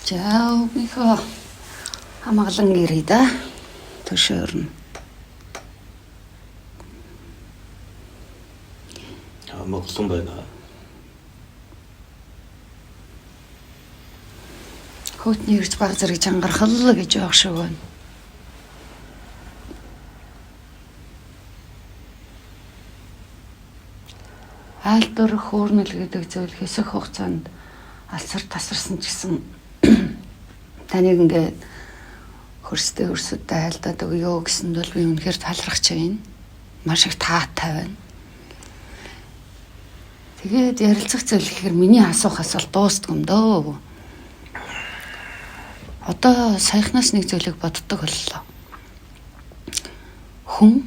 За өгнийхөө хамгаалан гэрээ да. Төшөөрнө. Хамгаалан байна. Хөтний ирж баг зэрэг чангархал гэж явах шиг байна. Айлдвар хөөрнөл гэдэг зүйл хэсэг хугацаанд алсар тасарсан ч гэсэн таныг ингээд хөрсдөө хөрсөдөө айлдаад өгөө гэсэнд бол би үнэхээр талархаж байна. Маш их таатай байна. Тэгээд ярилцах зүйл гэхээр миний асуух асуулт дуустдаг юм дөө. Одоо саяхнаас нэг зүйлийг боддог боллоо. Хүн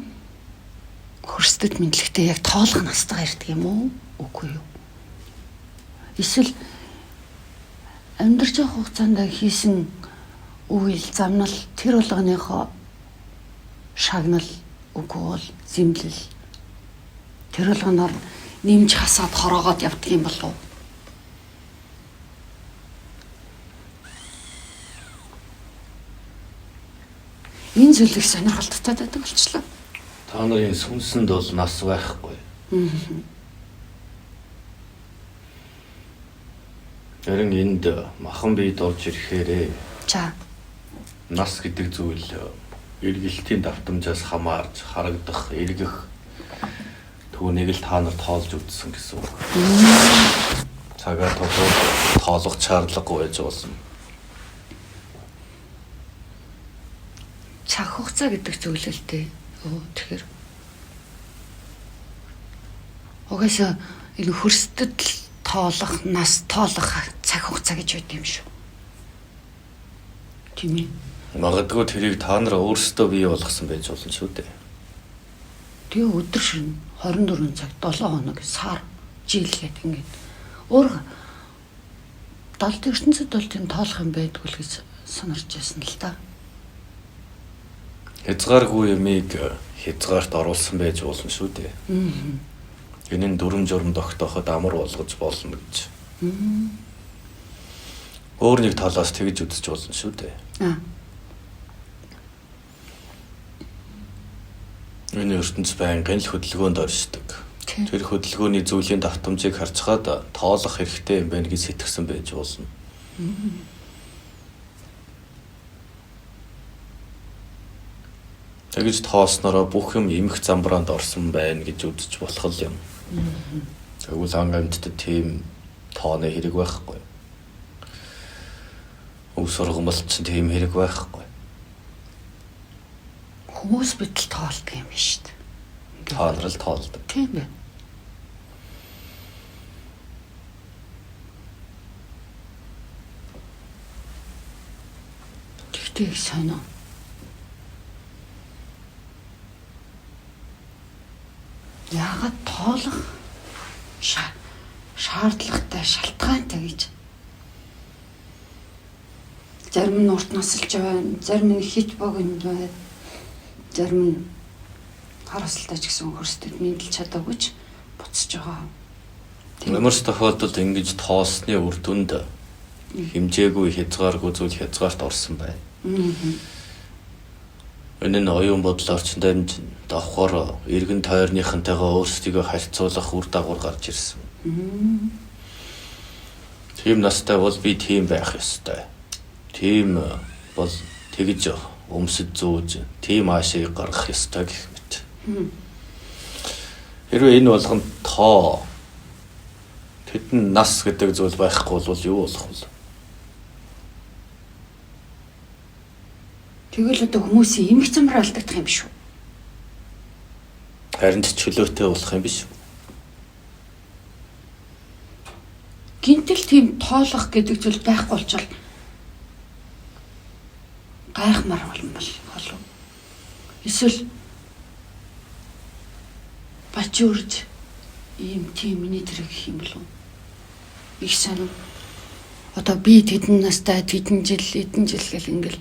хөрсдөд мэдлэгтэй яг тоолох настайгаа ирдэг юм уу? Үгүй юу? Эсвэл амьдарч явах хугацаанд хийсэн үйл замнал тэр болгоныхоо шагнал үгүй бол зэмлэл тэр болгоноор нэмж хасаад хороогоод явдаг юм болов уу? Энэ зүйл их сонирхолтой байдаг болчлоо. Та нарын сүнсэнд бол нас байхгүй. Харин энд махан биед орж ирэхээрээ За. Нас гэдэг зүйл эргэлтийн давтамжаас хамаарч харагдах, эргэх түүнийг л та нар тоолж үзсэн гэсэн үг. Цагаа тодорхой тоолох шаардлагагүй байж болно. Цаг хугацаа гэдэг зүйл л дээ. Тэгэхээр угаасаа энэ хөрсдөд л тоолох, нас тоолох цаг хугацаа гэж байд юм шүү. Тийм ээ. Магадгүй тэрийг та нар өөрсдөө бий болгосон байж болно шүү дээ. Тэгээ өдөр шөнө 24 цаг 7 хоног сар жил гэдэг ингээд өөр далд ертөнцид бол тийм тоолох юм байдгүй л гэж санарч байсан л та. Хязгааргүй юмыг хязгаарт оруулсан байж болно шүү дээ. Энэ нь дүрм журм тогтооход амар болгож болно гэж. Өөр нэг талаас тэгж үзэж болно шүү дээ. Энэ ертөнц байнгын л хөдөлгөөнд оршдог. Тэр хөдөлгөөний зүйлийн давтамжийг харцгаад тоолох хэрэгтэй юм байна гэж сэтгэсэн байж болно. Тэгж тооснороо бүх юм эмх замбраанд орсон байна гэж үзэж болох юм. Тэгвэл ан амьтдад тийм тооны хэрэг байхгүй. Өв сургамал чинь тийм хэрэг байхгүй. Хүмүүс битэл тоолдог юм биш үү? Та нар л тоолдог. Тийм ээ. Тэгтээ их сонио. Яагаад тоолох шаардлагатай, шалтгаантай гэж. Зарим нь урт насалж байна, зарим нь хит богино байна. Зарим нь хар хосолтой ч гэсэн хөрсдөд мэдлж чадаагүй ч буцаж байгаа. Ямар ч тохиолдолд ингэж тоосны үр дүнд хэмжээгүй, хязгааргүй зүйл хязгаарт орсон байна. Энэ нь оюун бодлоор ч дамж давхар эргэн тойрныхонтойгоо өөрсдийгөө харьцуулах үр дагавар гарч ирсэн. Тийм настай бол би тийм байх ёстой. Тийм бол тэгж өмсөж зүүж тийм аашийг гаргах ёстой гэх мэт. Хэрвээ энэ болгонд тоо тэдэн нас гэдэг зүйл байхгүй бол юу болох вэ? Тэгэл одоо хүмүүсийн эмх замраа алдагдах юм биш үү? Харин ч чөлөөтэй болох юм биш үү? Гинтэл тийм тоолох гэдэг зүйл байхгүй болчвол гайхмаар болов. Эсвэл бач үрж ийм тийм миний тэр гэх юм болов. Их сонир. Одоо би тэдэн настай тэдэн жил эдэн жил гэл ингээл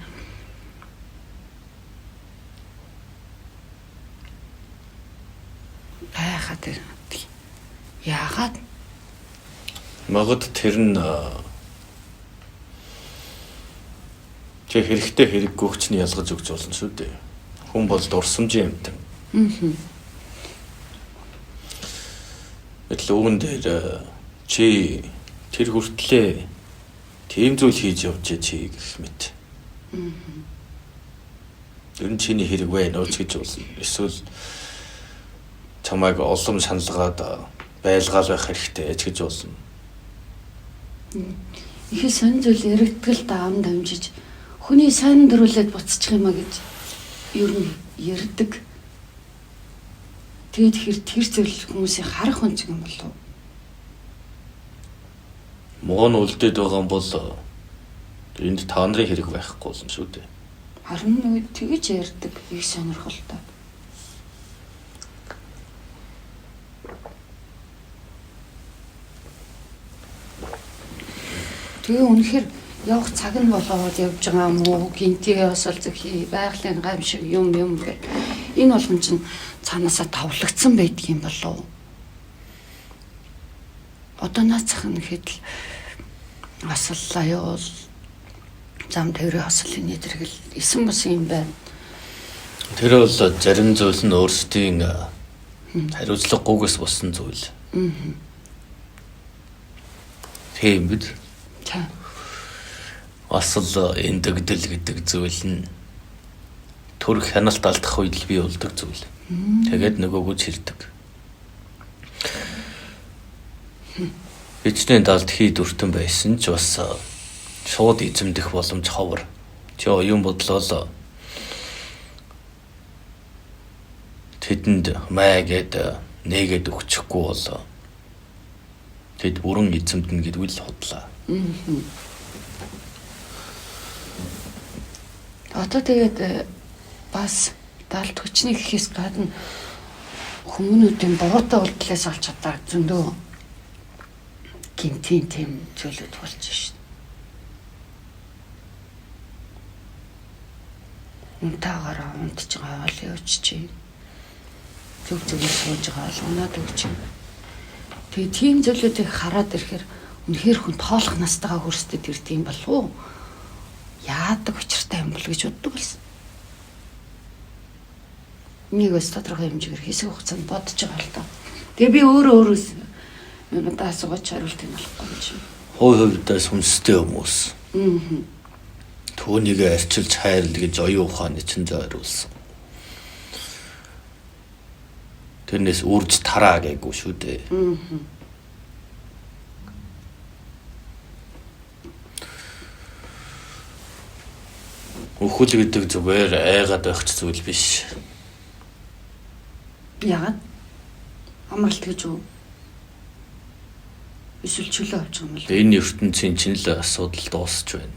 гайхаад байна. Яагаад? Магад тэр нь Чи хэрэгтэй хэрэггүйг чинь ялгаж өгч болно шүү дээ. Хүн бол дурсамжийн амьтан. Гэтэл үүн дээр чи тэр хүртлээ тийм зүйл хийж явж чи гэх мэт. Тэр нь чиний хэрэг вэ нууц гэж болно. Эсвэл чамайг улам шаналгаад байлгаал байх хэрэгтэй ч гэж болно. Их сонь зүйл яригдгал да ам дамжиж хүний сайн дөрүүлээд буцчих юм а гэж ер нь ярьдаг. Тэгээд хэр тэр зүйл хүмүүсийн харах онцг юм болов уу? Муу нь үлдээд байгаа юм бол энд та нарын хэрэг байхгүй болно шүү дээ. Харин нэг тэгэж ярьдаг их сонирхолтой. Тэгээ үнэхээр явах цаг нь болоод явж байгаа юм уу? Гинтээ осол зөхий, байгалийн гамшиг юм юм гэх. Энэ болгон чинь цаанаасаа товлогдсон байдаг юм болов уу? Одоо наацх нь хэд л осол аюул зам тээврийн осол энэ тэргэл эсэн бус юм байна. Тэр бол зарим зүйл нь өөрсдийн хариуцлагагүйгээс болсон зүйл. Тийм бид. За. Асал эндэгдэл гэдэг зүйл нь төрөх хяналт алдах үед л бий болдог зүйл. Тэгээд нөгөөгөө чирдэг. Хичнээн далд хий дүртэн байсан ч бас шууд эзэмдэх боломж ховор. Чи оюун бодлоо тэдэнд май гэд нээгээд өгчихгүй бол тэд бүрэн эзэмдэнэ гэдгүй л худлаа. Одоо тэгээд бас далд хүчний гэхээс гадна хүмүүнүүдийн буруутай үйлдэлээс олж одоо зөндөө гинтийн тийм зүйлүүд болж шин. Унтаагаараа унтж байгаа бол явж чи. Зүг зүгээр сууж байгаа бол унаад өгч. Тэгээ тийм зүйлүүдийг хараад ирэхээр үнэхээр хүн тоолох настайгаа хөрсдөд ирд юм болов уу? Яадаг учиртай юм бол гэж боддог болсон. Нэг бас тодорхой хэмжээгээр хэсэг хугацаанд бодож байгаа л доо. Тэгээ би өөрөө өөрөөс надад асуугач хариулт юм болохгүй юм чи. Хувь хувьдаа сүнстэй хүмүүс. Түүнийг арчилж хайрл гэж оюун ухааны чинь зориулсан. Тэрнээс үрж тараа гээгүй шүү дээ. Үхэл гэдэг зүгээр айгаад байх ч зүйл биш. Яагаад? Амралт гэж үү? Эсвэл чөлөө авч байгаа юм бол? Энэ ертөнцийн чинь л асуудал дуусч байна.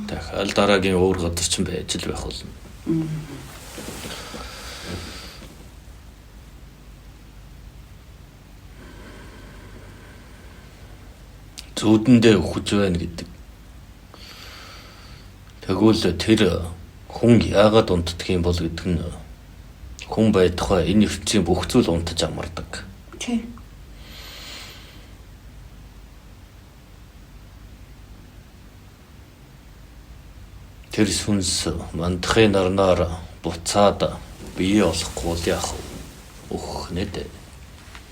Дахиад дараагийн өөр газар чинь байж л байх болно. Зүүдэндээ үхэж байна гэдэг. Тэгвэл тэр хүн яагаад унтдаг юм бол гэдэг нь хүн байтугай энэ ертөнцийн бүх зүйл унтаж амардаг. Тий. Тэр сүнс мандахын нарнаар буцаад бие олохгүй бол яах вэ? Өөх нэ дээ.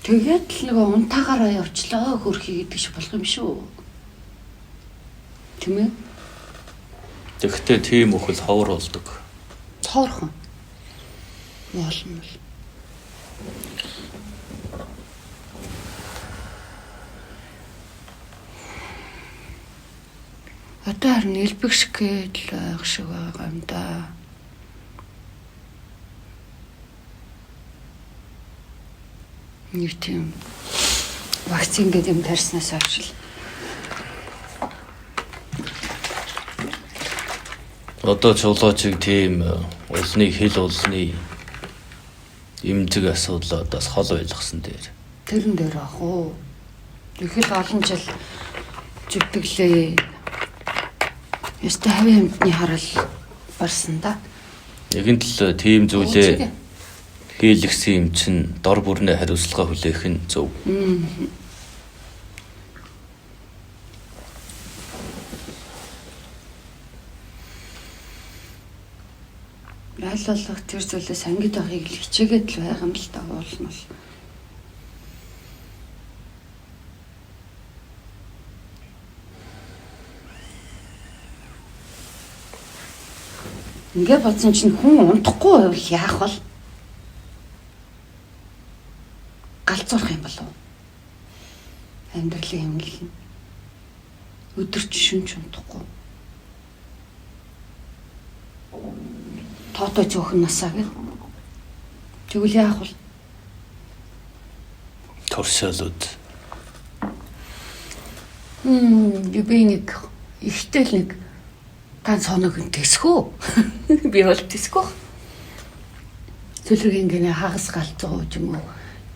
Тэгээд л нөгөө унтаагаараа явчлаа хөрхий гэдэг шиг болох юм шүү. Тийм ээ? Тэгэхдээ тийм үхэл ховор болдог. Цоорхон. Моолн бол. Одоо харин элбэг шиг л байх шиг байгаа юм да. Нэг тийм вакцин гэдэг юм тарьснаас хойш л. Одоо чулуучиг тийм улсны хил улсны эмзэг асуудлуудаас хол ойлгосон дээр. Тэрэн дээр ах уу. Их л олон жил зүтгэлээ. Ёстой хавийн амьтны харал барсан да. Нэгэн л тийм зүйлээ хийлгсэн юм чинь дор бүрнээ хариуцлага хүлээх нь зөв. Аль болох тэр зүйлээс ангид байхыг л хичээгээд л байгаа юм л та уул нь бол. Ингээ бодсон чинь хүн унтахгүй байвал яах вэ? Галзуурах юм болов уу? Амьдралын хэмнэл нь. Өдөрч шөнөч унтахгүй. Тоотой зөөхөн насаа гэх. Тэгвэл яах вэ? Туршаалууд. Би нэг ихтэй л нэг ганц хоног тэсхүү. Би бол тэсгүй. Зүлэг ингэ хагас галзуу ч юм уу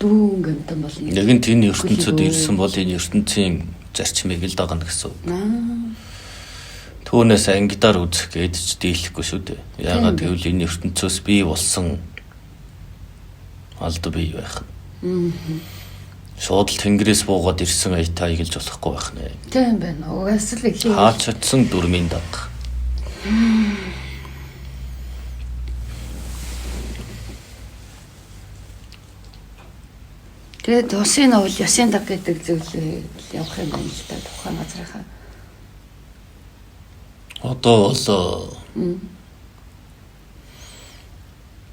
дүүн гэмтэн болно. Нэгэнт энэ ертөнцид ирсэн бол энэ ертөнцийн зарчмыг л дагна гэсэн үг. Түүнээс ангидаар үзэх гээд ч дийлэхгүй шүү дээ. Яагаад гэвэл энэ ертөнцөөс бий болсон алд бий байх. Шууд л тэнгэрээс буугаад ирсэн аятаа гэж болохгүй байх нэ. Тийм байна. Угаас л их хаач очсон дүрмийн даг. Тэгээд усын овл ясын даг гэдэг зүйлээ явах юм байна л да тухайн газрынхаа. Одоо бол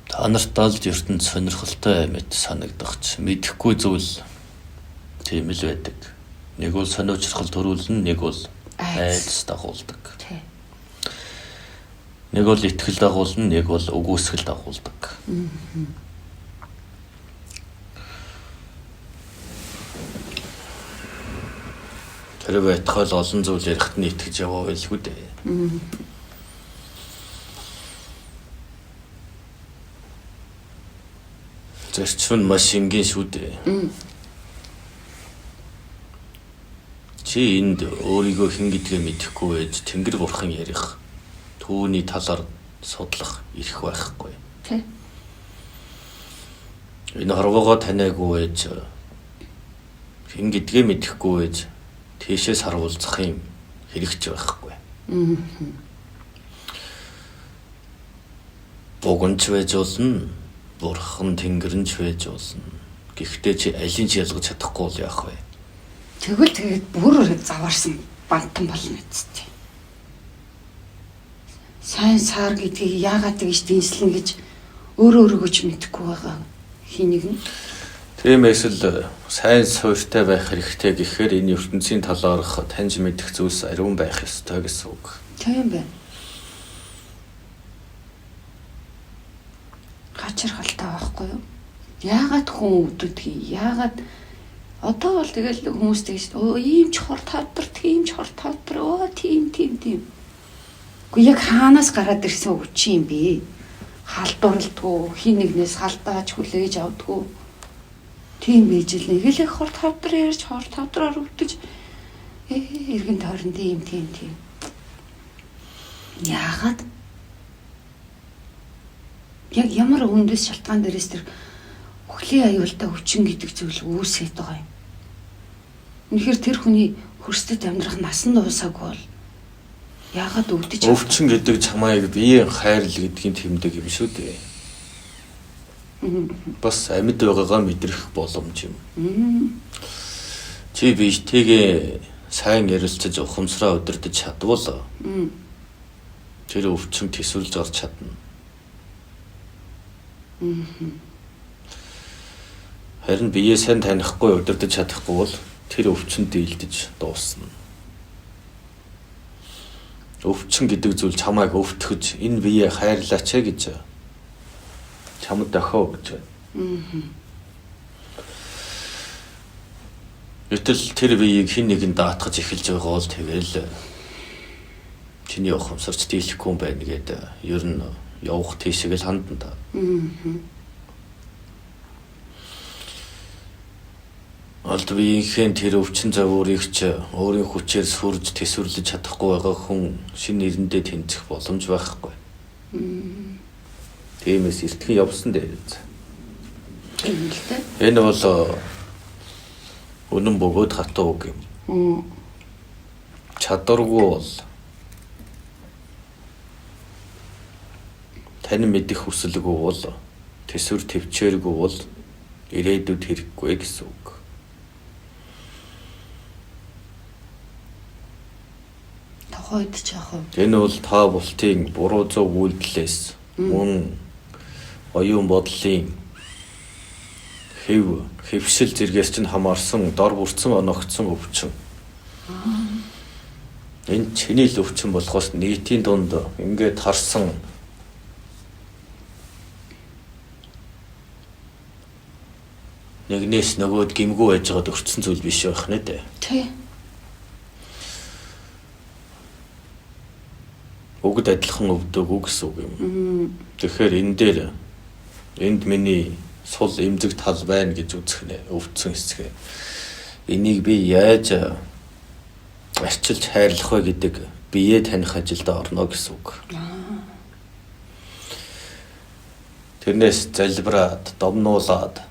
та нарт алд ертөнд сонирхолтой мэт санагдах ч мэдэхгүй зүйл тийм л байдаг. Нэг бол сониучрал төрүүлнэ, нэг бол айдас дагуулдаг. Нэг бол итгэл дагуулна, нэг бол үгүйсгэл дагуулдаг. Тэр байтугай л олон зүйл ярихт нь итгэж яваа байлгүй дээ. Зарчим нь маш энгийн шүү дээ. Чи энд өөрийгөө хэн гэдгээ мэдэхгүй байж Тэнгэр бурхан ярих, түүний талаар судлах эрх байхгүй. Тэ. Энэ хорвоогоо таниагүй байж хэн гэдгээ мэдэхгүй байж тийшээ сарвалзах юм хэрэгч байхгүй. Буган ч байж болно, бурхан тэнгэр нь ч байж болно. Гэхдээ чи алийг ч ялгаж чадахгүй бол яах вэ? Тэгвэл тэгээд бүр заваарсан бантан болно үсттэй. Сайн сар гэдгийг яагаад тэгж дэнслэн гэж өөрөө өөрийгөө ч мэдэхгүй байгаа хин нэг нь. Тиймээс л сайн суурьтай байх хэрэгтэй гэхээр энэ ертөнцийн талаарх таньж мэдэх зүйлс ариун байх ёстой гэсэн үг. Тийм байна. Хачирхалтай байхгүй юу? Яагаад хүн өвддөг? Яагаад одоо бол тэгэл хүмүүс тэгж өө ийм ч хор тавдар, тийм ч хор тавдар, өө тийм тийм тийм. Гэхдээ яг хаанаас гараад ирсэн өвчин юм бэ? Халдварлдгүү, хин нэгнээс халдаач хүлээж авдгүү. Тийм байж л нэг л их хор тавдар ярьж хор тавдраар өвдөж эргэн тойронд ийм тийм тийм. Яагаад? Яг ямар үндэс шалтгаан дээрээс тэр үхлийн аюултай өвчин гэдэг зүйл үүсээд байгаа юм. Үнэхээр тэр хүний хөрсдөд амьдрах насан дуусаагүй бол яагаад өвдөж өвчин гэдэг чамайг биеийн хайрл гэдгийн тэмдэг юм шүү дээ. Бас амьд байгаагаа мэдрэх боломж юм. Чи биетэйгээ сайн ярилцаж ухамсараа удирдах чадвал тэр өвчин төсөөлж орж чадна. Харин биеэ сайн танихгүй удирдах чадахгүй бол тэр өвчин дийлдэж дуусна. Өвчин гэдэг зүйл чамайг өвтгөж энэ биеэ хайрлаач ээ гэж чамд дохио өгч байна. Гэтэл тэр биеийг хэн нэгэн даатгаж эхэлж байгаа бол тэгэл чиний ухамсарч дийлэхгүй юм байна гэдэг ер нь явах тийшээ л хандна та. Алд биеийнхээ тэр өвчин загварыг ч өөрийн хүчээр сүрж төсвөрлөж чадахгүй байгаа хүн шинэ нэрэндээ тэнцэх боломж байхгүй. Тиймээс эртхэн явсан дээр. Тийм л дээ. Энэ бол үнэн бөгөөд хатуу үг юм. Чадваргүй бол Тань мэдэх хүсэлгүй бол төсвөр төвчээргүй бол ирээдүйд хэрэггүй гэсэн үг. Тухайд ч яах вэ? Энэ бол та бултын буруу зөв үйлдэлээс мөн оюун бодлын хэв хэвшил зэргээс чинь хамаарсан дор бүрдсэн оногцсон өвчин. Энэ чиний л өвчин болохоос нийтийн дунд ингээд харсан нэгнээс нөгөөд гимгүү байж байгаад өртсөн зүйл биш байх нэ дээ. Тий. Бүгд адилхан өвдөг үг гэсэн үг юм. Тэгэхээр энэ дээр энд миний сул эмзэг тал байна гэж үзэх нэ өвдсөн хэсгээ. Энийг би яаж арчилж хайрлах вэ гэдэг биеэ таних ажилд орно гэсэн үг. Тэрнээс залбираад, домнуулаад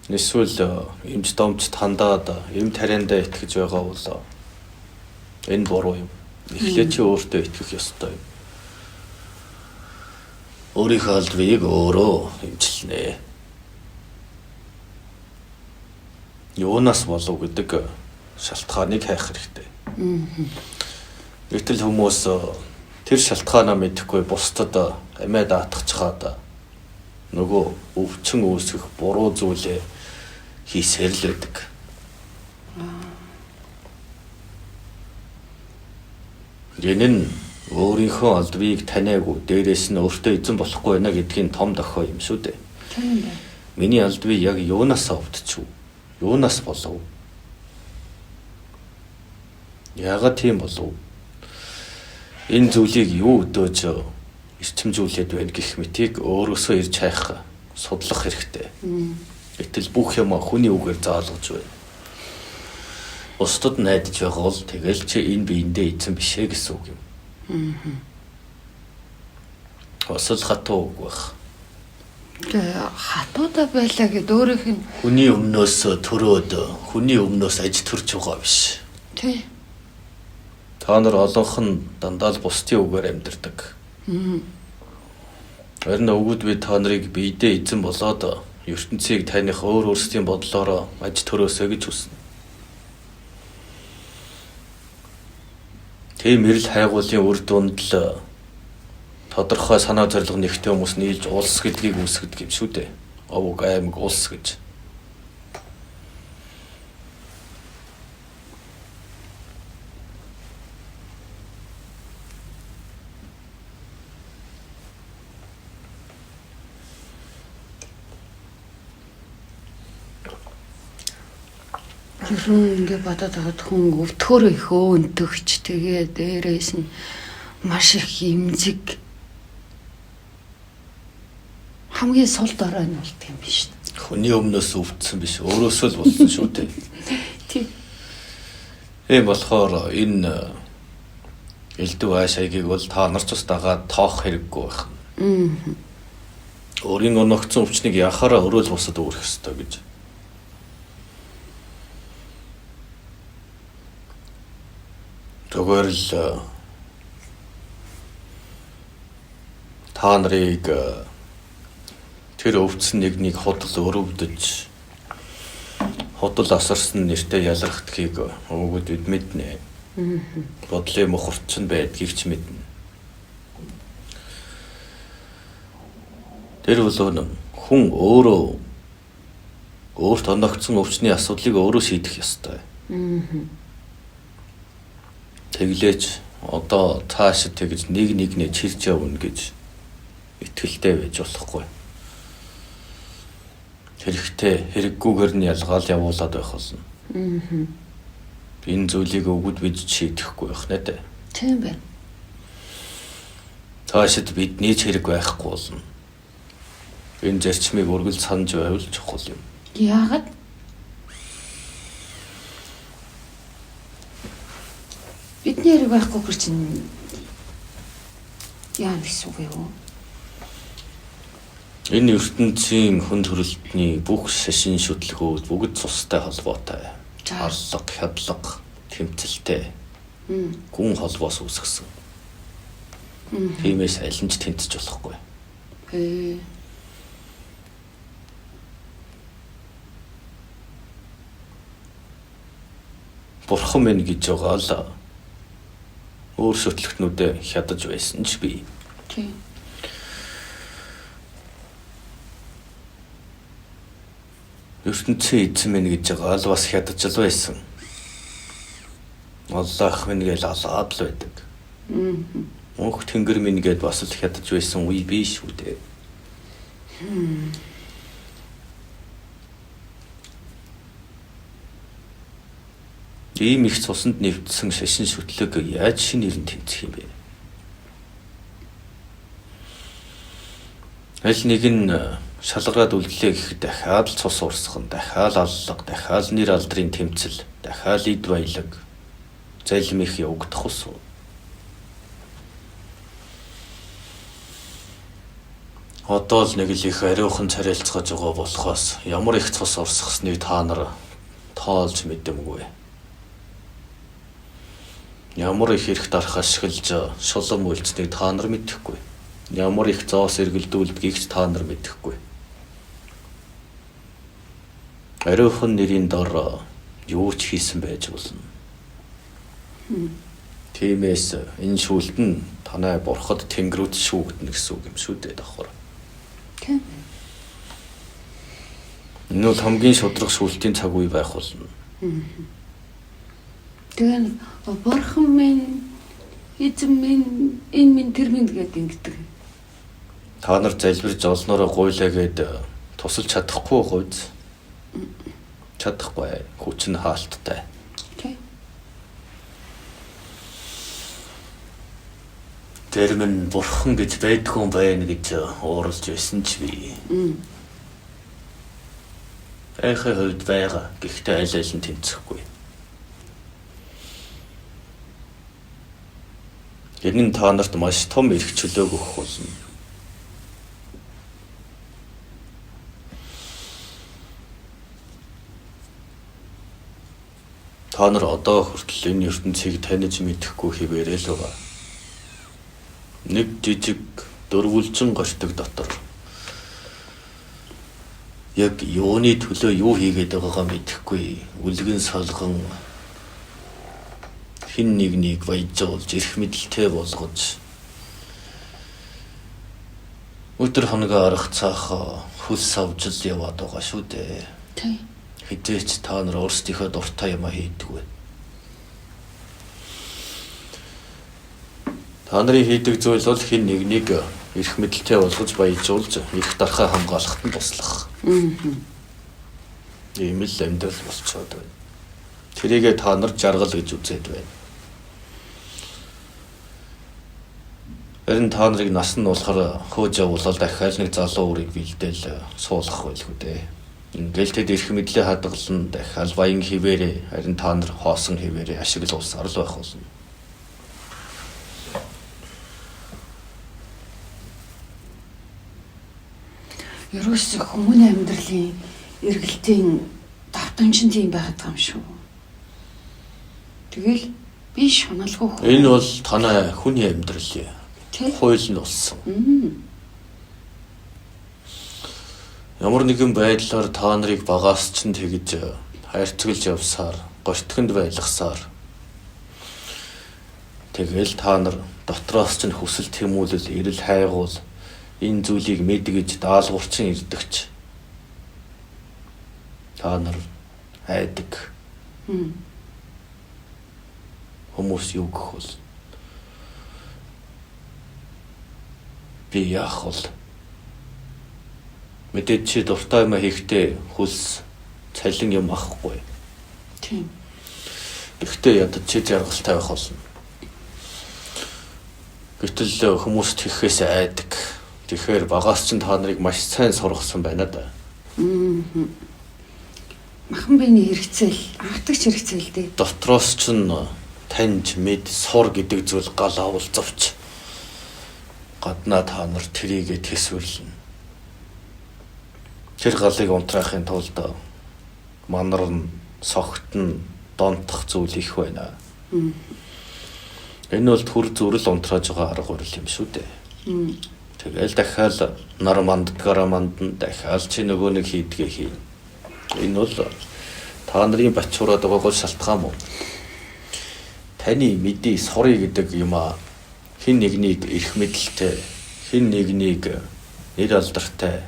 эсвэл эмч домч тандаад эм тариандаа итгэж байгаа бол энэ буруу юм. Эхлээд чи өөртөө итгэх ёстой юм. Өөрийнхөө алдрыг өөрөө эмчилнэ. Юунаас болов гэдэг шалтгааныг хайх хэрэгтэй. Гэтэл хүмүүс тэр шалтгаанаа мэдэхгүй бусдад амиа даатгachаад нөгөө өвчин үүсгэх буруу зүйлээ хийсээр л байдаг. Энэ нь өөрийнхөө алдрыг таниагүй дээрээс нь өөртөө эзэн болохгүй байна гэдгийн том дохио юм шүү дээ. Тийм байна. Миний алдрыг яг юунаас өвдчихв? Юунаас болов? Яагаад тийм болов? Энэ зүйлийг юу өдөөж эрчимжүүлээд байна гэх мэтийг өөрөөсөө ирж хайх, судлах хэрэгтэй. Гэтэл бүх юм хүний үгээр заалгаж байна. Бусдад найдаж байгаа бол тэгэл чи энэ биендээ эзэн биш ээ гэсэн үг юм. Бас л хатуу үг байх. Тэгээ хатуудаа байлаа гэд өөрийнх нь Хүний өмнөөс төрөөд хүний өмнөөс аж төрж байгаа биш. тий. Та нар олонх нь дандаа л бусдын үгээр амьдардаг. Харин өгөөд би та нарыг биедээ эзэн болоод ертөнцийг таних өөр өөрсдийн бодлоороо аж төрөөсэй гэж хүснэ. Тийм эрэл хайгуулын үр дүнд л тодорхой санаа зорилго нэгтэй хүмүүс нийлж улс гэдгийг үүсгэдэг юм шүү дээ. Овог аймаг улс гэж. Ер нь ингээ бодоод байхад хүн өвдөхөөр их өөнтөгч тэгээ дээрээс нь маш их эмзэг хамгийн сул дорой нь болдго юм биш үү? Хүний өмнөөс өвдсөн биш, өөрөөсөө л болсон шүү дээ. Тий. Тийм болохоор энэ элдв ааш аягийг бол та нар ч бас дагаад тоох хэрэггүй байх. Өөрийн оногцсон өвчнийг яхаараа өөрөө л бусад үүрэх ёстой гэж. Зүгээр л та нарыг тэр өвдсөн нэгнийг худал өрөвдөж худал асарсан нэртэй ялрахдгийг өвгөд бид мэднэ. Бодлын мухарч нь байдгийг ч мэднэ. Тэр бол хүн өөрөө өөрт оногцсон өвчний асуудлыг өөрөө шийдэх ёстой. Тэглээч одоо цаашид тэгж нэг нэгнээ чирч явна гэж итгэлтэй байж болохгүй. Хэрэгтэй хэрэггүйгээр нь ялгаал явуулаад байх болно. Энэ зүйлийг өгöd бид шийдэхгүй байх нэ дээ. Тийм байна. Цаашид бидний ч хэрэг байхгүй болно. Энэ зарчмыг үргэлж санаж байвал чухал юм. Яагаад? Бидний хэрэг байхгүй хэр чинь яа гэсэн үг юу? Энэ ертөнцийн хүн төрөлтний бүх шашин шүтлгүүд бүгд цустай холбоотой. Арлаг, хядлага, тэмцэлтэй. Гүн холбоос үүсгэсэн. Тиймээс аль нь ч тэнцэж болохгүй. Бурхан минь гэж байгаа л өөр сөтлөгтнүүдэд хядаж байсан ч би. Тийм. ертөнцийн эзэн минь гэж байгаа л бас хядаж л байсан. Аллах минь гэж алаад л байдаг. Мөнх тэнгэр минь гэд бас л хядаж байсан үе биш үү дээ. Ийм их цуснд нэвтсэн шашин шүтлэг яаж шинэ нэр нь тэнцэх юм бэ? Аль нэг нь шалгараад үлдлээ гэхэд дахиад л цус урсган, дахиад аллага, дахиад нэр алдрын тэмцэл, дахиад эд баялаг, залим их явагдах ус. Одоо л нэг л их ариухан царайлцгаж байгаа болохоос ямар их цус урсгасныг та нар тоолж мэдэмгүй. Ямар их эрх дарах ашиглаж шулам үйлцнийг та нар мэдэхгүй. Ямар их зоос эргэлдүүлдгийг ч та нар мэдэхгүй. Ариухан нэрийн дор юу ч хийсэн байж болно. Тиймээс энэ шүүлт нь танай бурхад тэнгэрүүд шүүгдэнэ гэсэн үг юм шүү дээ давхар. Тийм. Энэ бол хамгийн шударга шүүлтийн цаг үе байх болно. Тэгээ бурхан минь, эзэн минь, энэ минь тэр минь гэдэг ингэдэг. Та нар залбирж олноороо гуйлаа гээд тусалж чадахгүй гуйз. Чадахгүй. Хүч нь хаалттай. Тийм. Зарим нь бурхан гэж байдгүй юм байна гэж ууралж байсан ч би. Айхын хувьд байгаа. Гэхдээ аль аль нь тэнцэхгүй. Энэ нь та нарт маш том эрх чөлөөг өгөх болно. Та нар одоо хүртэл энэ ертөнцийг таних мэдэхгүй хэвээрээ л байгаа. Нэг жижиг дөрвөлжин гортог дотор яг юуны төлөө юу хийгээд байгаагаа мэдэхгүй үлгэн солгон хэн нэгнийг баяжуулж эрх мэдэлтэй болгож өдөр хоногоо арга цаах хөл савж л яваад байгаа шүү дээ. Тийм. Хэзээ ч та нар өөрсдийнхөө дуртай юмаа хийдэггүй. Та нарын хийдэг зүйл бол хэн нэгнийг эрх мэдэлтэй болгож баяжуулж эрх дархаа хамгаалахад нь туслах. Ийм л амьдрал болцоод байна. Тэрийгээ та нар жаргал гэж үзээд байна. Харин та нарыг нас нь болохоор хөөж явуулаад дахиад нэг залуу үрийг бэлдээл суулгах байлгүй дээ. Ингээл тэд эрх мэдлээ хадгална, дахиад баян хിവэрээ, харин та нар хоосон хിവэрээ ашиглуулсаар л байх болно. Ерөөсөө хүмүүний амьдралын эргэлтийн давтамж нь тийм байгаад байгаа юм шүү. Тэгэл би шуналгүй хөө. Энэ бол танай хүний амьдрал юм. Тийм. Хууль нь болсон. Ямар нэгэн байдлаар та нарыг багаас ч тэгж хайрцаглаж явсаар, гортгонд байлгасаар тэгэл та нар дотроос ч хүсэл тэмүүлэл, эрэл хайгуул энэ зүйлийг мэд гэж даалгаварчин ирдэгч та нар айдаг. Хүмүүс юу гэх вэ? Би яах вэ? Мэдээж чи дуртай юм хийхдээ хөлс цалин юм авахгүй. Тийм. Гэхдээ ядаж чи жаргалтай байх болно. Гэтэл хүмүүст хэлэхээс айдаг. Тэгэхээр багаас чинь та нарыг маш сайн сургасан байна да. Махан биений хэрэгцээл, анхдагч хэрэгцээл дээ. Дотроос чинь таньж мэд сур гэдэг зүйл гал авалзавч гаднаа та нар тэрийгэ төсвөрлөнө. Тэр галыг унтраахын тулд манар нь, согт нь донтох зүйл их байна. Энэ бол төр зүрэл унтрааж байгаа арга барил юм шүү дээ. Тэгэл дахиад нар манддгаараа мандна, дахиад чи нөгөө нэг хийдгээ хийн. Энэ бол та нарын бачуураад байгаа гол шалтгаан мó. Таны мэдээ сурыг гэдэг юм аа хин нэгнийг эрх мэдэлтэй, хин нэгнийг нэр алдартай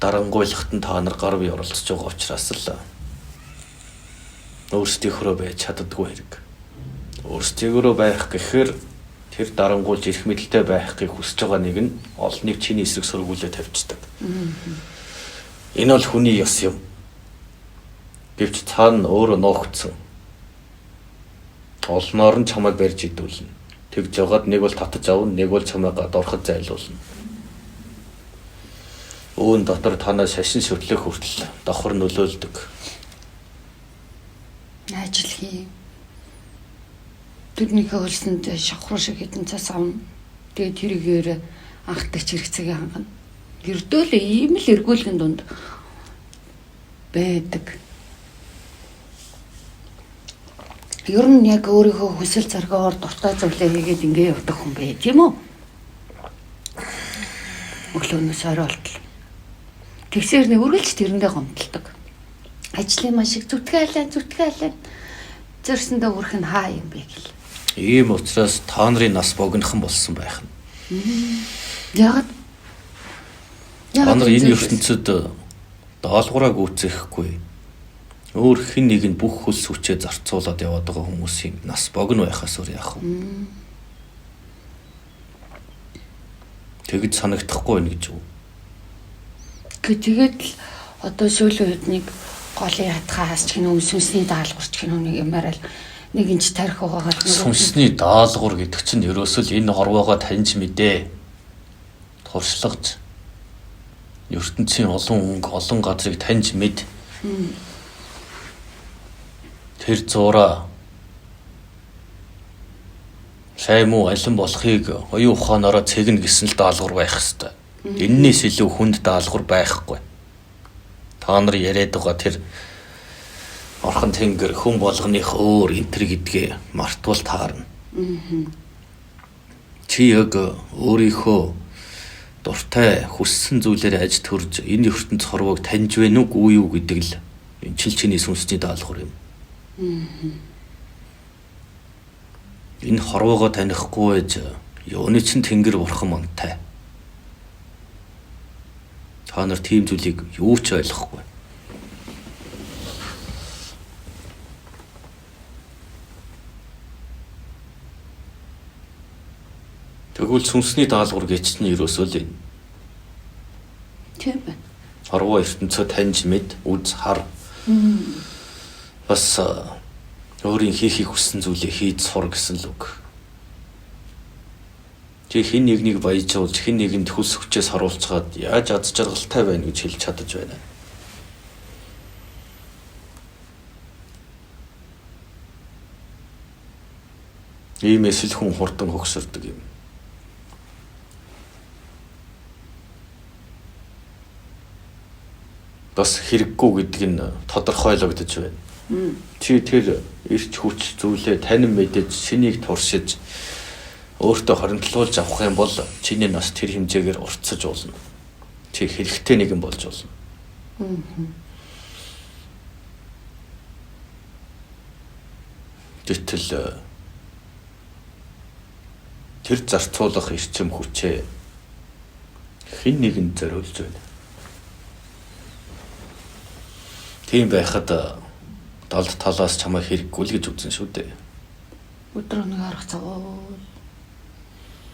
дарангуйлахт нь та нар гар бие оролцож байгаа учраас л өөрсдийнхөө байж чаддаггүй хэрэг. Өөрсдийгөө байх гэхээр тэр дарангуйлж эрх мэдэлтэй байхыг хүсэж байгаа нэг нь олныг чиний эсрэг сөргүүлээ тавьчихдаг. Энэ бол хүний ёс юм. Гэвч цаана өөрөө ноогдсон. Олноор нь чамайг барьж идүүлнэ. Тэгж жагаад нэг бол татаж авна, нэг бол чамайг гадуурхад зайлуулна. Үүн дотор танаа шашин шүтлэх хүртэл давхар нөлөөлдөг. Ажил хий. Тэрнийхээ хөлсөнд шавхруу шиг хэдэн цас авна. Тэгээд тэрийгээр анхтагч хэрэгцээгээ хангана. Ердөө л ийм л эргүүлгэн дунд байдаг. Ер нь яг өөрийнхөө хүсэл зоригоор дуртай зүйлээ хийгээд ингэ явдаг хүн бэ, тийм үү? Өглөөнөөс орой болтол. Тэгсээр нэг үргэлж тэрэндээ гомдолдог. Ажлын маш их зүтгээлээ, зүтгээлээ. Зөрсөндөө үрх нь хаа юм бэ гэл. Ийм учраас та нарын нас богинохон болсон байх нь. Яагаад? Та нар энэ ертөнцид даалгавраа гүйцэхгүй. Өөр хэн нэг нь бүх хөлс хүчээ зарцуулаад яваад байгаа хүмүүсийн нас богино байхаас өөр яах вэ? Тэгж санагдахгүй байна гэж үү? Тэгээд л одоо сүүлийн үед нэг голын ятгаас ч гэнэ сүнсний даалгавар ч гэнэ нэг юмараа л нэг инч тарих угаагаад сүнсний даалгавар гэдэг чинь ерөөсөө л энэ хорвоогоо таньж мэдээ. Туршлагаж ертөнцийн олон өнгө, олон газрыг таньж мэд. Тэр зуураа сайн муу алин болохыг оюун ухаанаараа цэгнэ гэсэн л даалгавар байх ёстой. Эннээс илүү хүнд даалгавар байхгүй. Та нар яриад байгаа тэр орхон тэнгэр хүн болгоных өөр энтер гэдгээ мартвал таарна. Чи яг өөрийнхөө дуртай хүссэн зүйлээр аж төрж энэ ертөнц хорвоог таньж вэ нүг үгүй юу гэдэг л энэ чил чиний сүнсний даалгавар юм. Энэ хорвоогоо танихгүй байж юуны чин тэнгэр бурхан монтой. Та нар тийм зүйлийг юу ч ойлгохгүй. Тэгвэл сүнсний даалгавар гэж чинь ерөөсөө л энэ. Тийм байна. Хорвоо ертөнцөө таньж мэд, үз, хар. Бас өөрийн хийхийг хүссэн зүйлээ хийж сур гэсэн л үг. Чи хэн нэгнийг баяжуулж, хэн нэгэнд хөлс хүчээ саруулцгаад яаж аз жаргалтай байна гэж хэлж чадаж байна. Иймээс л хүн хурдан хөгсөрдөг юм. Бас хэрэггүй гэдэг нь тодорхойлогдож байна. Чи тэр эрч хүч зүйлээ танин мэдэж, шинийг туршиж, өөртөө хоригдлуулж авах юм бол чиний нас тэр хэмжээгээр уртсаж болно. Чи хэрэгтэй нэгэн болж болно. Гэтэл тэр зарцуулах эрчим хүчээ хэн нэгэнд зориулж байна. Тийм байхад далд талаас чамайг хэрэггүй л гэж үзэн шүү дээ. Өдөр нэг харах цагуул.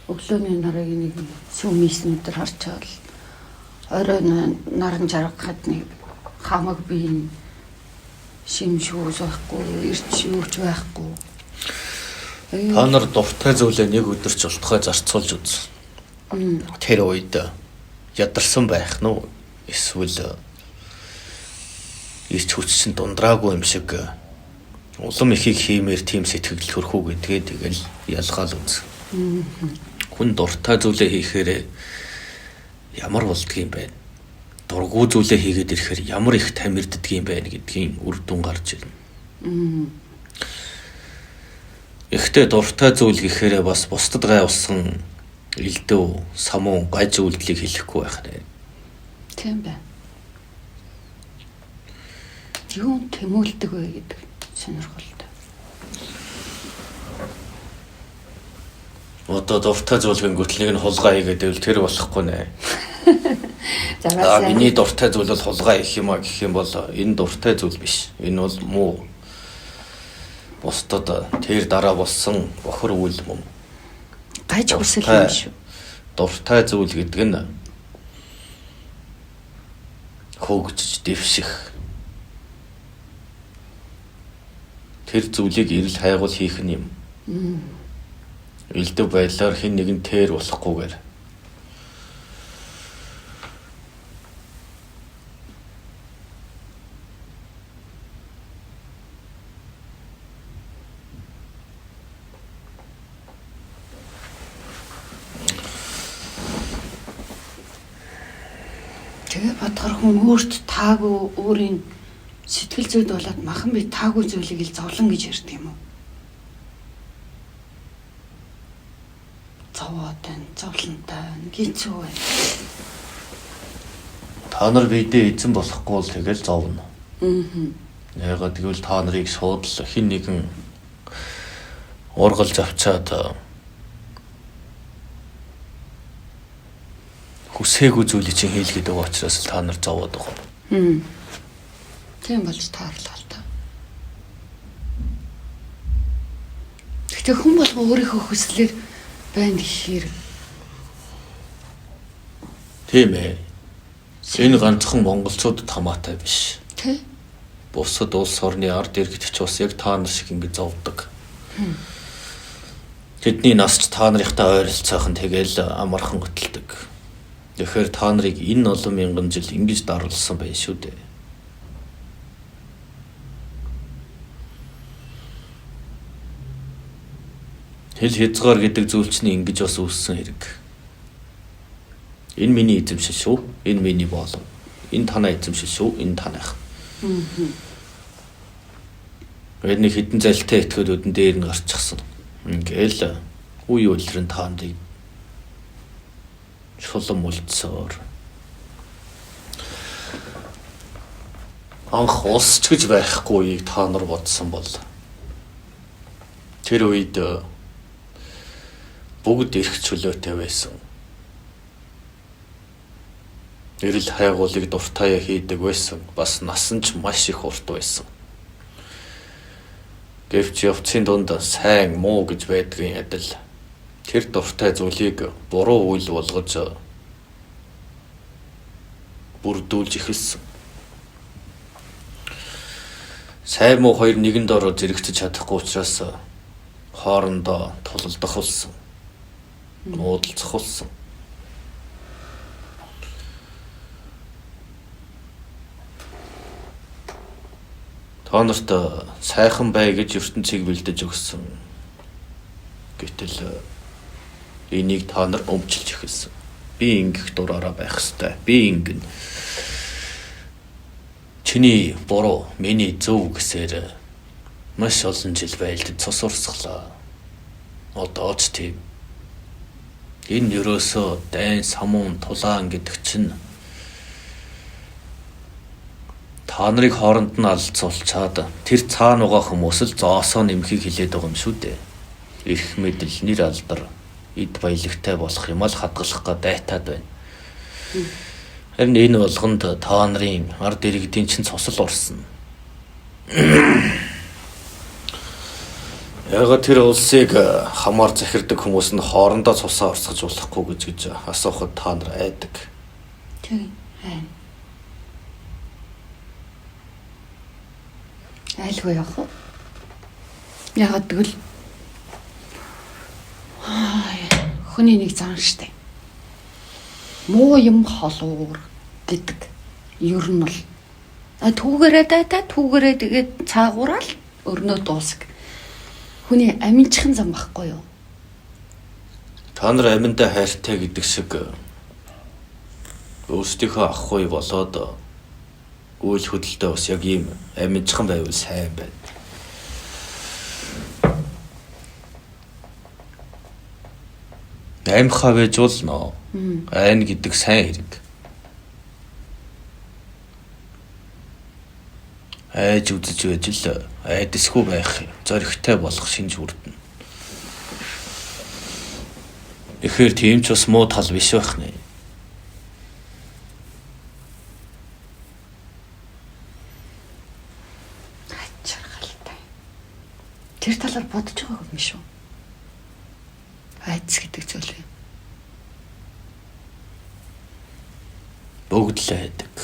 Өглөөний нарыг нэг сүмис өдөр харчаал. Орой наран жаргахад нэг хамаг бие шим шүүс байхгүй, эрч юуч байхгүй. Та нар дуртай зүйлээ нэг өдөрч болтугай зарцуулж үз. Тэр үед ядарсан байх нь уу? Эсвэл эрч хүч чинь дундраагүй юм шиг улам ихийг хиймээр тийм сэтгэл төрөх үү гэдгээ тэгэл ялгаал үз. Хүн дуртай зүйлээ хийхээр ямар болдгийм бэ? Дургүй зүйлээ хийгээд ирэхээр ямар их тамирддаг юм бэ гэдгийн үр дүн гарч ирнэ. Гэхдээ дуртай зүйл гэхээрээ бас бусдад гайвалсан элдв, самуун, гаж үйлдэлийг хэлэхгүй байх нэ. Тийм байна. Юун тэмүүлдэг вэ гэдэг сонирхолтой. Одоо дуртай зүйл гингүүт нэг нь хулгай хийгээд байвал тэр болохгүй нэ. За бас миний дуртай зүйл бол хулгай хийх юм а гэх юм бол энэ дуртай зүйл биш. Энэ бол муу. Бусдад тэр дараа болсон бохор үйл мөн. Гаж хүсэл юм шүү. Дуртай зүйл гэдэг нь хөөгжиж дэвших. Тэр зүйлийг эрэл хайгуул хийх нь юм. Элдв байдлаар хэн нэгэн тэр болохгүйгээр. Тэгээ бодохоор хүн өөрт таагүй өөрийн сэтгэл зүйд болоод махан би таагүй зүйлийг л зовлон гэж ярьдаг юм уу? Зовоод байна, зовлонтой байна, гинцүү байна. Та нар бидээ эзэн болохгүй бол тэгэл зовно. Яагаад гэвэл та нарыг шууд л хэн нэгэн ургалж авчаад хүсээгүй зүйлийг чинь хийлгээд байгаа учраас л та нар зовоод байгаа. Тийм болж таарлаа л та. Гэхдээ хүн болгон өөрийнхөө хүслээр байна гэхээр тийм ээ. Энэ ганцхан монголчуудад хамаатай биш. Тэ? Бусад улс орны ард иргэд ч бас яг та нар шиг ингэж зовдөг. Тэдний нас ч та нарынхтай ойролцоох нь тэгэл амархан хөтэлдэг. Тэгэхээр та нарыг энэ олон мянган жил ингэж дарлсан байх шүү дээ. Хэл хязгаар гэдэг зүйл чинь ингэж бас үүссэн хэрэг. Энэ миний эзэмшил шүү. Энэ миний боолов. Энэ танай эзэмшил шүү. Энэ таных. Энэ нэг хідэн залтай итгэл өдөн дээр нь гарчихсан. Ингээл үе үйлрэн та нарыг шулам үлдсээр анх улс ч гэж байхгүй үеийг та нар бодсон бол тэр үед бүгд эрх чөлөөтэй байсан. Эрэл хайгуулыг дуртаяа хийдэг байсан. Бас нас нь ч маш их урт байсан. Гэвч явцын дунд сайн муу гэж байдгийн адил тэр дуртай зүйлийг буруу үйл болгож бүрдүүлж эхэлсэн. Сайн муу хоёр нэгэн дороо зэрэгцэж чадахгүй учраас хоорондоо тулалдах болсон. Уудалцах болсон. Та нарт сайхан бай гэж ертөнцийг бэлдэж өгсөн. Гэтэл энийг та нар өмчилж эхэлсэн. Би ингэх дураараа байх ёстой. Би ингэнэ. Чиний буруу, миний зөв гэсээр маш олон жил байлдаж цус урсглаа. Одоо ч тийм. Энэ ерөөсөө дайн, самуун, тулаан гэдэг чинь та нарыг хооронд нь алцуулчаад тэр цаана байгаа хүмүүс л зоосоо нэмхийг хилээд байгаа юм шүү дээ. Эрх мэдэл, нэр алдар, эд баялагтай болох юм ал хадгалах га дайтаад байна. Харин энэ болгонд та нарын ард иргэдийн чинь цусал урсна. Ягаад тэр улсыг хамаар захирдаг хүмүүс нь хоорондоо цусаа урсгаж болохгүй гэж гэж асуухад та нар айдаг. Тийм. Айлгүй явах уу? Ягаад гэвэл хүний нэг зан штэ. Муу юм холуур гэдэг. Ер нь бол түүгээрээ дайтай түүгээрээ тэгээд цаагуураал өрнөө дуусг. Хүний аминчхан зам байхгүй юу? Та нар аминдаа хайртай гэдэг шиг өөрсдийнхөө ах уу болоод үйл хөдлөлтөө бас яг ийм аминчхан байвал сайн байна. Аймхаа байж болно. Айн гэдэг сайн хэрэг. Айж үзэж байж л айдасгүй байх, зоригтой болох шинж үрдэнэ. Тэгэхээр тийм ч бас муу тал биш байх нэ. Ачаргалтай. Тэр талаар бодож байгаагүй юм шүү. Айдас гэдэг зүйл юм. Бүгд л айдаг.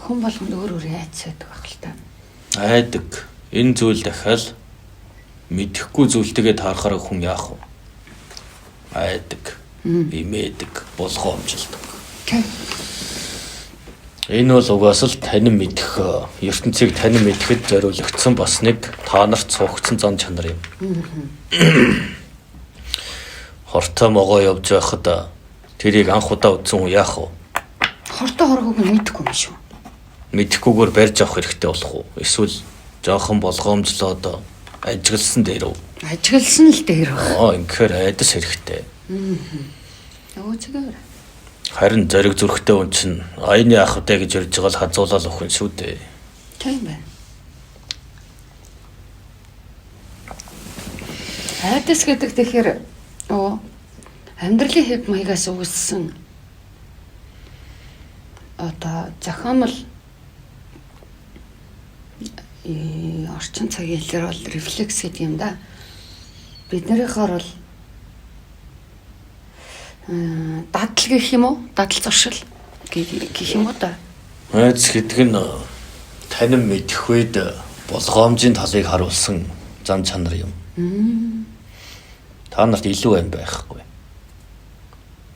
Хүн болгонд өөр өөр айдас байдаг байх л та. Айдаг. Энэ зүйл дахиад мэдэхгүй зүйлтэйгээ таарахаар хүн яах вэ? Айдаг. Имээдэг, болгоомжилдог. Энэ бол угаас л танин мэдэх, ертөнцийг танин мэдэхэд зориулагдсан бас нэг та нарт суугдсан зан чанар юм. Хортой могоо явж байхад тэрийг анх удаа үзсэн хүн яах вэ? Хортой хоргоог нь мэдэхгүй юм шүү. Мэдэхгүйгээр барьж авах хэрэгтэй болох уу? Эсвэл жоохон болгоомжлоод ажигласан дээр үү? Ажигласан л дээр баг. Аа, ингэхээр айдас хэрэгтэй. Нөгөө зүгээр. Харин зориг зүрхтэй хүн чинь аяны ах вэ гэж ярьж байгаа л хазуулаад өхөн шүү дээ. Тийм байна. Айдас гэдэг тэгэхээр амьдралын хэв маягаас үүссэн одоо зохиомл орчин цагийн хэлээр бол рефлекс гэдэг юм да. Биднийхээр бол дадал гэх юм уу? Дадал зуршил гэх юм уу да. Айдас гэдэг нь танин мэдэх үед болгоомжийн талыг харуулсан зан чанар юм. Та нарт илүү юм байхгүй.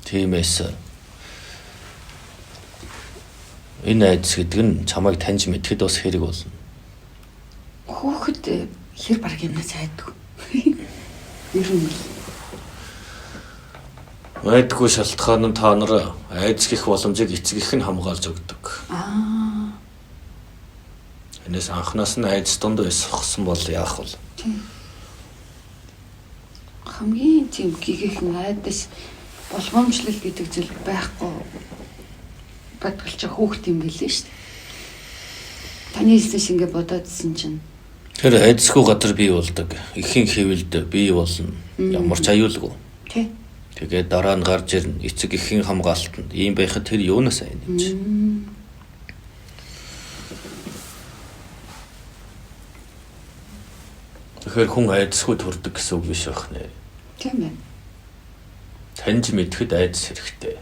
Тиймээс энэ айдас гэдэг нь чамайг таньж мэдэхэд бас хэрэг болно. Хүүхэд хэр бараг юмнаас айдаг. Ер нь л айдгүй шалтгаан нь та нар айдас гих боломжийг эцэг эх нь хамгаалж өгдөг. Аа. Энэс анханаас нь айдас дунд байсан бол яах вэ? Хамгийн тийм гигэхэн айдас болгоомжлол гэдэг зүйл байхгүй бодгалч хүүхэд юм билээ шүү дээ. Таны хэлснээс ингэ бодоодсэн чинь тэр айдасгүй газар бий болдог. Эхийн хэвлэлд бий болно. Ямар ч аюулгүй. Тий. Тэгээд дараа нь гарч ирнэ. Эцэг эхийн хамгаалтанд. Ийм байхад тэр юунаас айна юм чи? Тэгэхээр хүн айдасгүй төрдөг гэсэн үг биш байх нэ. Тийм ээ. Таньж мэдэхэд айдас хэрэгтэй.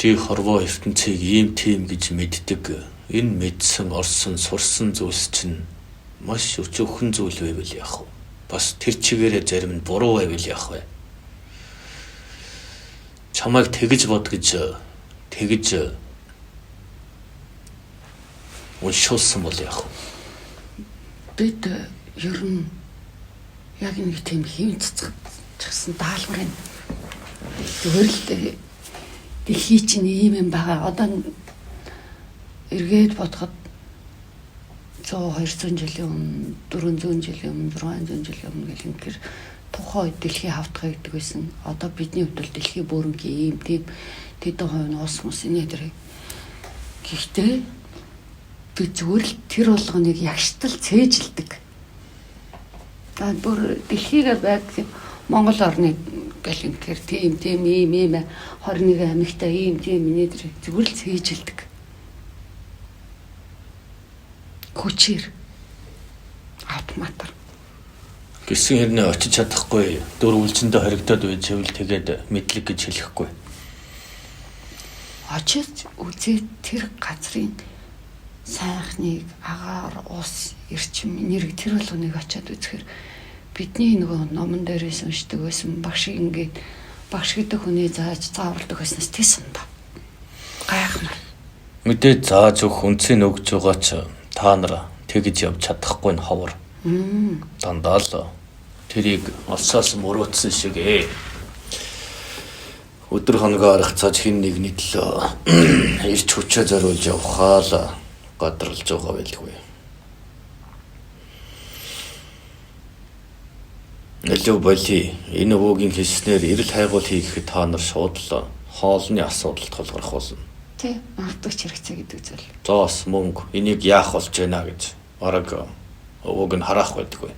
Чи хорвоо ертөнцийг ийм тийм гэж мэддэг. Энэ мэдсэн, орсон, сурсан зүйлс чинь маш өчөөхөн зүйл байвал яах вэ? Бас тэр чигээрээ зарим нь буруу байвал яах вэ? Чамайг тэгж бод гэж тэгж уншуулсан бол яах вэ? Бид ер нь яг нэг тийм хэвэн цэцгэсэн даалгаврын зүгээр л дэлхий чинь ийм юм байгаа. Одоо эргээд бодоход 100 200 жилийн өмнө, 400 жилийн өмнө, 600 жилийн өмнө гэх юм тухайн үед дэлхий хавтгай гэдэг байсан. Одоо бидний хувьд бол дэлхий бүрэнгийн ийм тийм тэдэн хувь нь ус мус инээ тэр. Гэхдээ би зүгээр л тэр болгоныг ягштал цээжилдэг. За бүр дэлхийгээ байг Монгол орны гэл инхээр тийм тийм ийм ийм 21 амьгтай ийм тийм инээ тэр зүгээр л цээжилдэг. Хүчээр автоматар. Гисэн хэрнээ очиж чадахгүй дөрвөлжөндөө хоригдоод байж хэвэл тэгээд мэдлэг гэж хэлэхгүй. Очиж үзээ тэр газрын сайхныг агаар ус эрчим энерги тэр болгоныг очиад үзэхээр бидний нөгөө номон дээрээс уншдаг байсан багш ингээд багш гэдэг хүний зааж зааварладаг байснаас тэсэн та. Гайхмаар. Мэдээ зааж өгөх үнцийг өгж байгаа ч та нар тэгж явж чадахгүй нь ховор. Дандаа л тэрийг олсоос мөрөөдсөн шиг Өдөр хоногоо аргацааж хин нэгний төлөө ирч хүчээ зориулж явхаа л гадралж байгаа байлгүй. Илүү боли энэ өвөгийн хэлснээр эрэл хайгуул хийхэд та нар шууд л хоолны асуудал тулгарх болно. Тий, мартагч хэрэгцээ гэдэг зүйл. Зоос мөнгө энийг яах болж байна гэж бараг өвөг нь хараах байдаггүй.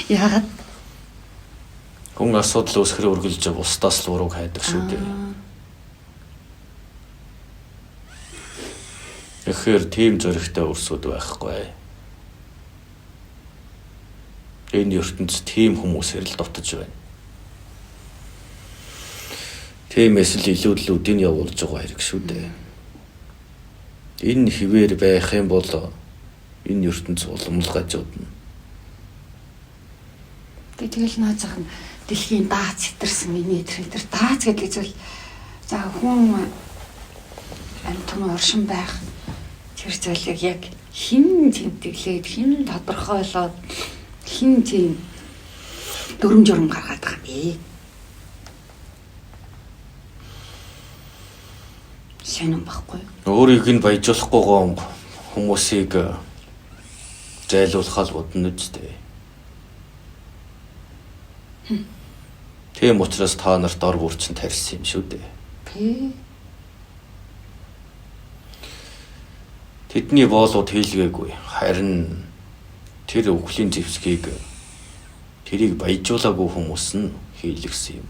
Яагаад? Хүн асуудал үүсгэхээр үргэлж бусдаас л урууг хайдаг шүү дээ. Тэгэхээр тийм зоригтой өрсөд байхгүй. Энэ ертөнц тийм хүмүүсээр л дутаж байна. Тиймээс л илүүдлүүдийг явуулж байгаа хэрэг шүү дээ. Энэ хിവэр байх юм бол энэ ертөнц улам л гажуудна. Тэгэл наазах нь дэлхийн даац хэтэрсэн миний тэр даац гэдэг зүйл за хүн амьтан оршин байх тэр зүйлийг яг хэн тэмдэглээд хэн тодорхойлоод хэн тийм дүрм журм гаргаад байгаа юм бэ? Сонин байхгүй. Өөрийг нь баяжуулахгүй хүмүүсийг зайлуулахал бодно үстэй. Тийм учраас та нарт ор бүрчин тарьсан юм шүү дээ. Тэ. Тэдний боолууд хийлгээгүй. Харин тэр өвхлийн зэвсгийг тэрийг баяжуулаагүй хүмүүс нь хийлгсэн юм.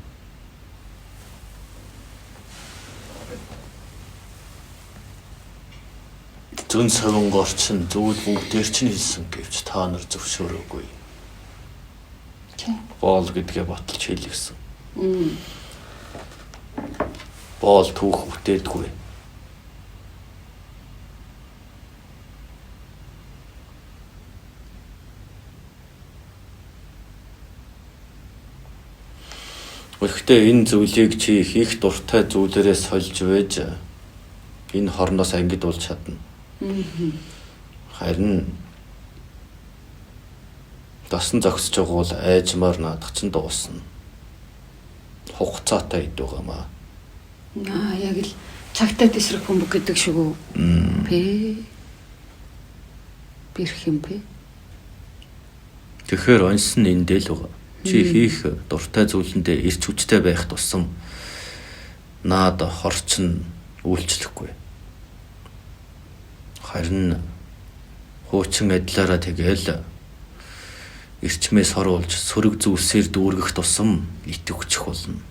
Зөн совингоор чинь зүйл бүгдээр чинь хэлсэн гэвч та нар зөвшөөрөөгүй. Боол гэдгээ баталж хэлгсэн. Боол түүх бүтээдгүй. Гэхдээ энэ зүйлийг чи хийх дуртай зүйлээрээ сольж байж энэ хорноос ангид болж чадна. Харин дасан зогсож байгаа бол айжмаар наадах чинь дуусна. Хугацаатай ид байгаамаа. Аа яг л цагтаа тэсрэх бөмбөг гэдэг шиг үү? Пэ. Бэрх юм бэ? Тэгэхээр онс нь эндээ л байгаа. Чи хийх дуртай зүйлэндээ эрч хүчтэй байх тусам наад хорч нь үйлчлэхгүй. Харин хуучин адилаараа тэгэл эрчмээ соруулж сөрөг зүйлсээр дүүргэх тусам итгэвчих болно.